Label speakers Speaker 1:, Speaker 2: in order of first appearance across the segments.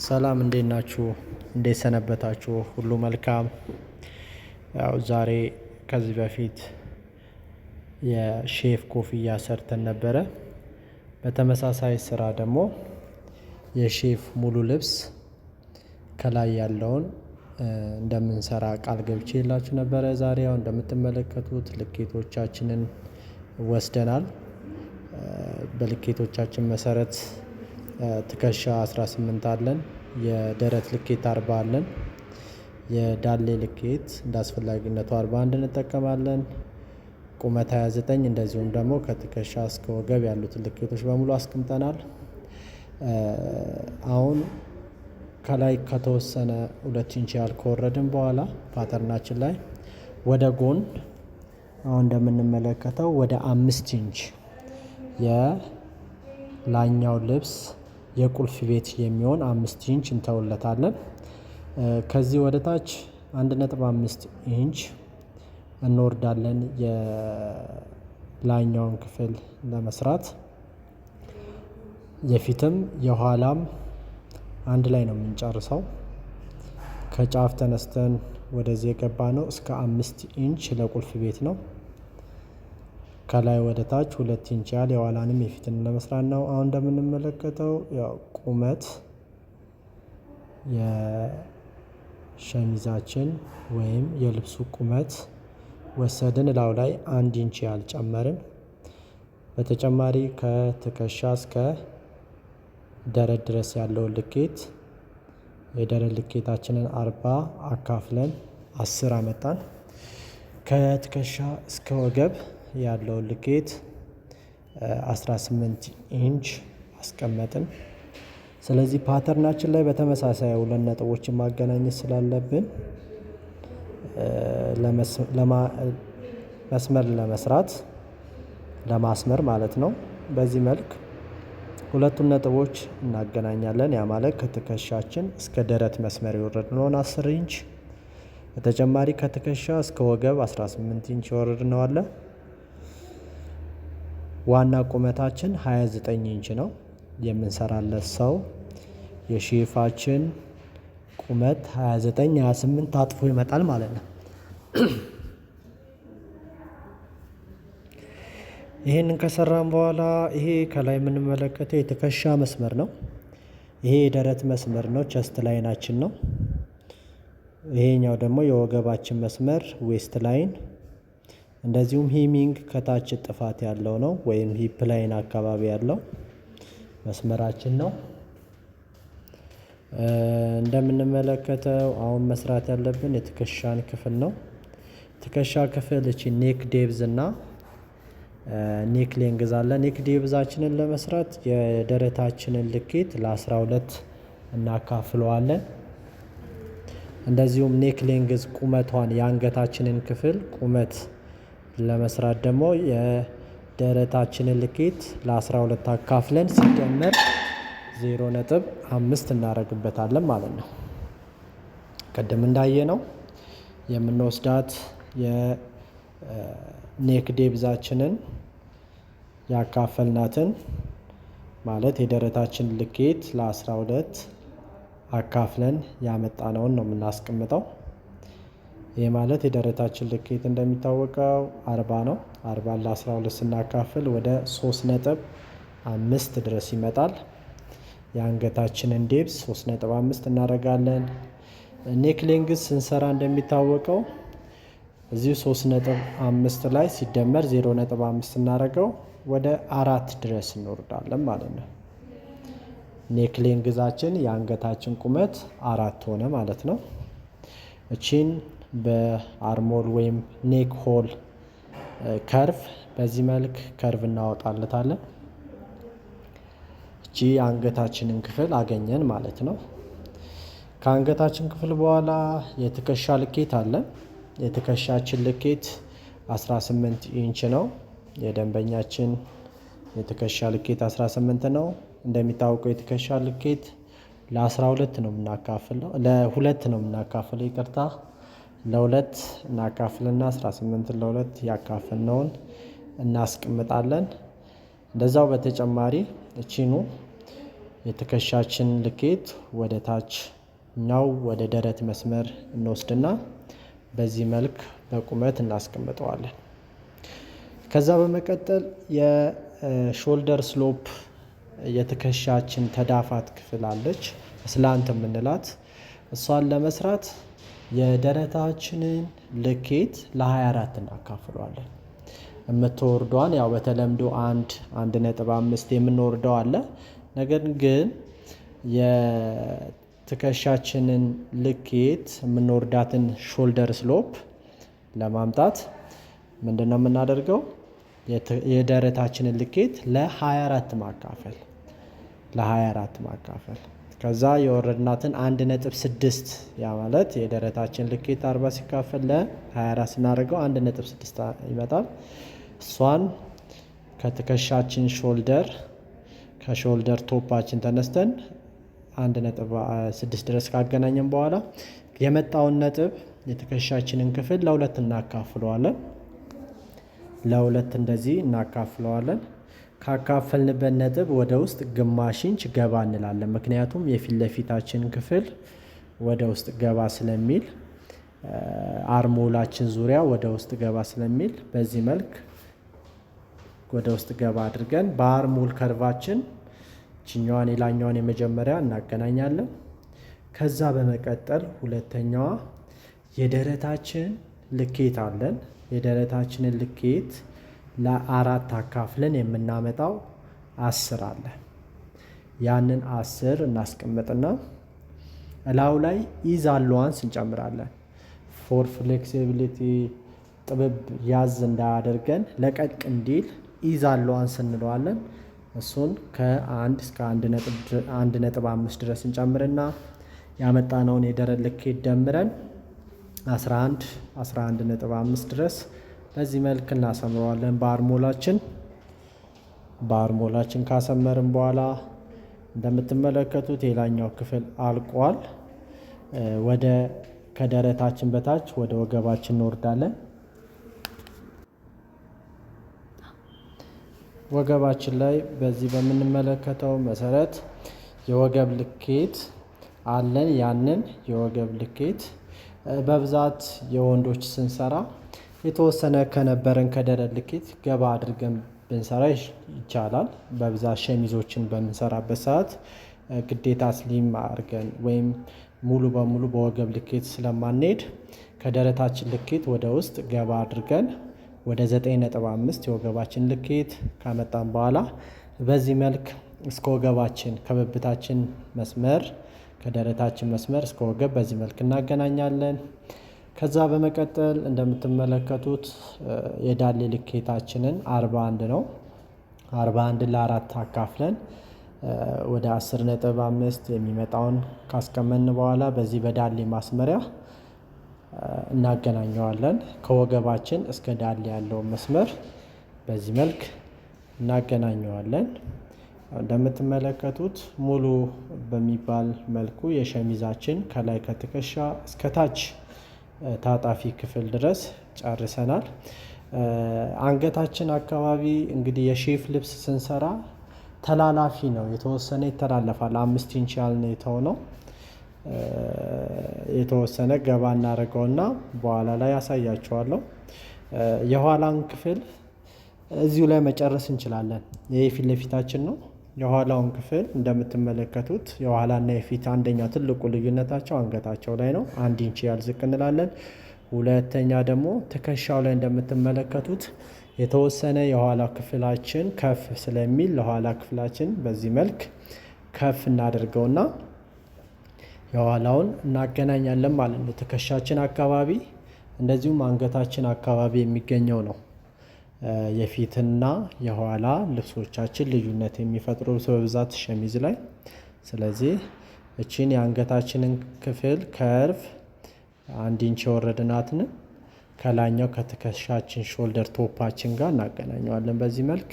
Speaker 1: ሰላም እንዴት ናችሁ? እንዴት ሰነበታችሁ? ሁሉ መልካም። ያው ዛሬ ከዚህ በፊት የሼፍ ኮፍያ ሰርተን ነበረ። በተመሳሳይ ስራ ደግሞ የሼፍ ሙሉ ልብስ ከላይ ያለውን እንደምንሰራ ቃል ገብቼላችሁ ነበረ። ዛሬ ያው እንደምትመለከቱት ልኬቶቻችንን ወስደናል። በልኬቶቻችን መሰረት ትከሻ 18 አለን፣ የደረት ልኬት 40 አለን፣ የዳሌ ልኬት እንደ አስፈላጊነቱ 41 እንጠቀማለን። ቁመት 29፣ እንደዚሁም ደግሞ ከትከሻ እስከ ወገብ ያሉትን ልኬቶች በሙሉ አስቀምጠናል። አሁን ከላይ ከተወሰነ 2 ኢንች ያህል ከወረድን በኋላ pattern ኣችን ላይ ወደ ጎን አሁን እንደምንመለከተው ወደ 5 ኢንች የላይኛው ልብስ የቁልፍ ቤት የሚሆን 5 ኢንች እንተውለታለን። ከዚህ ወደ ታች 1.5 ኢንች እንወርዳለን የላይኛውን ክፍል ለመስራት። የፊትም የኋላም አንድ ላይ ነው የምንጨርሰው። ከጫፍ ተነስተን ወደዚህ የገባነው እስከ 5 ኢንች ለቁልፍ ቤት ነው። ከላይ ወደ ታች 2 ኢንች ያህል የኋላንም የፊትን ለመስራት ነው። አሁን እንደምንመለከተው ያው ቁመት የሸሚዛችን ወይም የልብሱ ቁመት ወሰድን፣ እላዩ ላይ 1 ኢንች ያህል ጨመርን። በተጨማሪ ከትከሻ እስከ ደረት ድረስ ያለውን ልኬት የደረት ልኬታችንን 40 አካፍለን 10 አመጣን። ከትከሻ እስከ ወገብ ያለውን ልኬት 18 ኢንች አስቀመጥን። ስለዚህ pattern ኣችን ላይ በተመሳሳይ ሁለት ነጥቦችን ማገናኘት ስላለብን መስመር ለመስራት ለማስመር ማለት ነው። በዚህ መልክ ሁለቱን ነጥቦች እናገናኛለን። ያ ማለት ከትከሻችን እስከ ደረት መስመር የወረድነውን 10 ኢንች፣ በተጨማሪ ከትከሻ እስከ ወገብ 18 ኢንች የወረድነው አለ። ዋና ቁመታችን 29 ኢንች ነው። የምንሰራለት ሰው የሼፋችን ቁመት 29 28 ታጥፎ ይመጣል ማለት ነው። ይሄንን ከሰራን በኋላ ይሄ ከላይ የምንመለከተው የትከሻ መስመር ነው። ይሄ የደረት መስመር ነው፣ chest line ኣችን ነው። ይሄኛው ደግሞ የወገባችን መስመር waist line፣ እንደዚሁም hemming ከታች ጥፋት ያለው ነው ወይም hip line አካባቢ ያለው መስመራችን ነው። እንደምንመለከተው አሁን መስራት ያለብን የትከሻን ክፍል ነው። ትከሻ ክፍል እቺ neck depth እና neck length አለ። Neck depth ኣችንን ለመስራት የደረታችንን ልኬት ለ12 እናካፍለዋለን። እንደዚሁም neck length ቁመቷን የአንገታችንን ክፍል ቁመት ለመስራት ደግሞ የደረታችንን ልኬት ለ12 አካፍለን ሲደመር 0.5 እናደርግበታለን ማለት ነው። ቅድም እንዳየነው የምንወስዳት የ neck depth ኣችንን ያካፈልናትን ማለት የደረታችን ልኬት ለ12 አካፍለን ያመጣነውን ነው የምናስቀምጠው። ይህ ማለት የደረታችን ልኬት እንደሚታወቀው 40 ነው። 40 ለ12 ስናካፍል ወደ 3.5 ድረስ ይመጣል። የአንገታችንን depth 3.5 እናደርጋለን። Neck length ስንሰራ እንደሚታወቀው እዚሁ 3.5 ላይ ሲደመር 0.5 እናደርገው ወደ 4 ድረስ እንወርዳለን ማለት ነው። Neck length ኣችን የአንገታችን ቁመት 4 ሆነ ማለት ነው። እቺን በ armhole ወይም neck hole curve በዚህ መልክ curve እናወጣለታለን። እቺ የአንገታችንን ክፍል አገኘን ማለት ነው። ከአንገታችን ክፍል በኋላ የትከሻ ልኬት አለ። የትከሻችን ልኬት 18 ኢንች ነው። የደንበኛችን የትከሻ ልኬት 18 ነው። እንደሚታወቀው የትከሻ ልኬት ለ12 ነው የምናካፍለው፣ ለሁለት ነው የምናካፍለው፣ ይቅርታ፣ ለሁለት እናካፍልና 18 ለሁለት ያካፈልነውን እናስቀምጣለን። እንደዛው በተጨማሪ እቺኑ የትከሻችን ልኬት ወደ ታችኛው ወደ ደረት መስመር እንወስድና በዚህ መልክ በቁመት እናስቀምጠዋለን። ከዛ በመቀጠል የ shoulder slope የትከሻችን ተዳፋት ክፍል አለች፣ slant የምንላት፣ እሷን ለመስራት የደረታችንን ልኬት ለ24 እናካፍለዋለን። የምትወርዷን ያው በተለምዶ 1፣ 1.5 የምንወርደው አለ። ነገር ግን የትከሻችንን ልኬት የምንወርዳትን shoulder slope ለማምጣት ምንድነው የምናደርገው? የደረታችንን ልኬት ለ24 ማካፈል፣ ለ24 ማካፈል። ከዛ የወረድናትን 1.6፣ ያ ማለት የደረታችን ልኬት 40 ሲካፈል ለ24 ስናደርገው 1.6 ይመጣል። እሷን ከትከሻችን shoulder፣ ከ shoulder top ኣችን ተነስተን 1.6 ድረስ ካገናኘን በኋላ የመጣውን ነጥብ የትከሻችንን ክፍል ለሁለት እናካፍለዋለን። ለሁለት እንደዚህ እናካፍለዋለን። ካካፈልንበት ነጥብ ወደ ውስጥ ግማሽ ኢንች ገባ እንላለን። ምክንያቱም የፊት ለፊታችን ክፍል ወደ ውስጥ ገባ ስለሚል፣ armhole ኣችን ዙሪያ ወደ ውስጥ ገባ ስለሚል፣ በዚህ መልክ ወደ ውስጥ ገባ አድርገን በ armhole curve ኣችን ችኛዋን የላኛዋን የመጀመሪያ እናገናኛለን። ከዛ በመቀጠል ሁለተኛዋ የደረታችን ልኬት አለን። የደረታችንን ልኬት ለአራት አካፍለን የምናመጣው 10 አለ። ያንን 10 እናስቀምጥና እላዩ ላይ ease allowance እንጨምራለን። For flexibility፣ ጥብብ ያዝ እንዳያደርገን ለቀቅ እንዲል ease allowance እንለዋለን። እሱን ከ1 እስከ 1.5 ድረስ እንጨምርና ያመጣነውን የደረት ልኬት ደምረን 11፣ 11.5 ድረስ በዚህ መልክ እናሰምረዋለን በ armhole ኣችን። በ armhole ኣችን ካሰመርን በኋላ እንደምትመለከቱት የላኛው ክፍል አልቋል። ወደ ከደረታችን በታች ወደ ወገባችን እንወርዳለን። ወገባችን ላይ በዚህ በምንመለከተው መሰረት የወገብ ልኬት አለን። ያንን የወገብ ልኬት በብዛት የወንዶች ስንሰራ የተወሰነ ከነበረን ከደረት ልኬት ገባ አድርገን ብንሰራ ይቻላል። በብዛት ሸሚዞችን በምንሰራበት ሰዓት ግዴታ slim አድርገን ወይም ሙሉ በሙሉ በወገብ ልኬት ስለማንሄድ ከደረታችን ልኬት ወደ ውስጥ ገባ አድርገን ወደ 9.5 የወገባችን ልኬት ካመጣን በኋላ በዚህ መልክ እስከ ወገባችን ከብብታችን መስመር፣ ከደረታችን መስመር እስከ ወገብ በዚህ መልክ እናገናኛለን። ከዛ በመቀጠል እንደምትመለከቱት የዳሌ ልኬታችንን 41 ነው። 41 ለአራት አካፍለን ወደ 10.5 የሚመጣውን ካስቀመጥን በኋላ በዚህ በዳሌ ማስመሪያ እናገናኘዋለን። ከወገባችን እስከ ዳሌ ያለውን መስመር በዚህ መልክ እናገናኘዋለን። እንደምትመለከቱት ሙሉ በሚባል መልኩ የሸሚዛችን ከላይ ከትከሻ እስከ ታች ታጣፊ ክፍል ድረስ ጨርሰናል። አንገታችን አካባቢ እንግዲህ የ shape ልብስ ስንሰራ ተላላፊ ነው፣ የተወሰነ ይተላለፋል። 5 ኢንች ያልን የተሆነው የተወሰነ ገባ እናደርገውና በኋላ ላይ ያሳያችኋለሁ። የኋላን ክፍል እዚሁ ላይ መጨረስ እንችላለን። ይህ ፊት ለፊታችን ነው። የኋላውን ክፍል እንደምትመለከቱት የኋላና የፊት አንደኛው ትልቁ ልዩነታቸው አንገታቸው ላይ ነው። 1 ኢንች ያህል ዝቅ እንላለን። ሁለተኛ ደግሞ ትከሻው ላይ እንደምትመለከቱት የተወሰነ የኋላ ክፍላችን ከፍ ስለሚል ለኋላ ክፍላችን በዚህ መልክ ከፍ እናደርገውና የኋላውን እናገናኛለን ማለት ነው። ትከሻችን አካባቢ እንደዚሁም አንገታችን አካባቢ የሚገኘው ነው የፊትና የኋላ ልብሶቻችን ልዩነት የሚፈጥሩ በብዛት ሸሚዝ ላይ። ስለዚህ እቺን የአንገታችንን ክፍል curve 1 ኢንች የወረድናትን ከላይኛው ከትከሻችን shoulder top ኣችን ጋር እናገናኘዋለን በዚህ መልክ።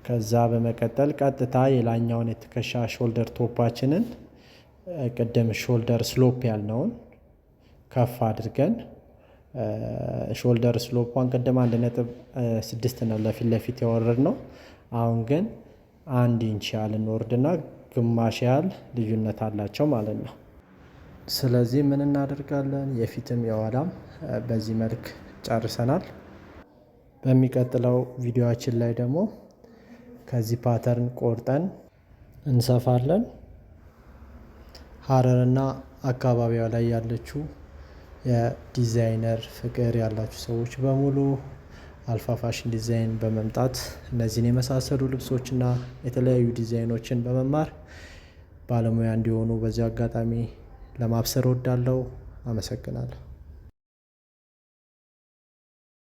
Speaker 1: ከዛ በመቀጠል ቀጥታ የላይኛውን የትከሻ shoulder top ኣችንን ቅድም shoulder slope ያልነውን ከፍ አድርገን፣ shoulder slope ኧን ቅድም 1.6 ነው ለፊት ለፊት የወረድነው። አሁን ግን 1 ኢንች ያህል እንወርድና ግማሽ ያህል ልዩነት አላቸው ማለት ነው። ስለዚህ ምን እናደርጋለን? የፊትም የኋላም በዚህ መልክ ጨርሰናል። በሚቀጥለው ቪዲዮአችን ላይ ደግሞ ከዚህ pattern ቆርጠን እንሰፋለን። ሀረርና አካባቢዋ ላይ ያለችው የዲዛይነር ፍቅር ያላችሁ ሰዎች በሙሉ አልፋ ፋሽን ዲዛይን በመምጣት እነዚህን የመሳሰሉ ልብሶችና የተለያዩ ዲዛይኖችን በመማር ባለሙያ እንዲሆኑ በዚሁ አጋጣሚ ለማብሰር እወዳለሁ። አመሰግናለሁ።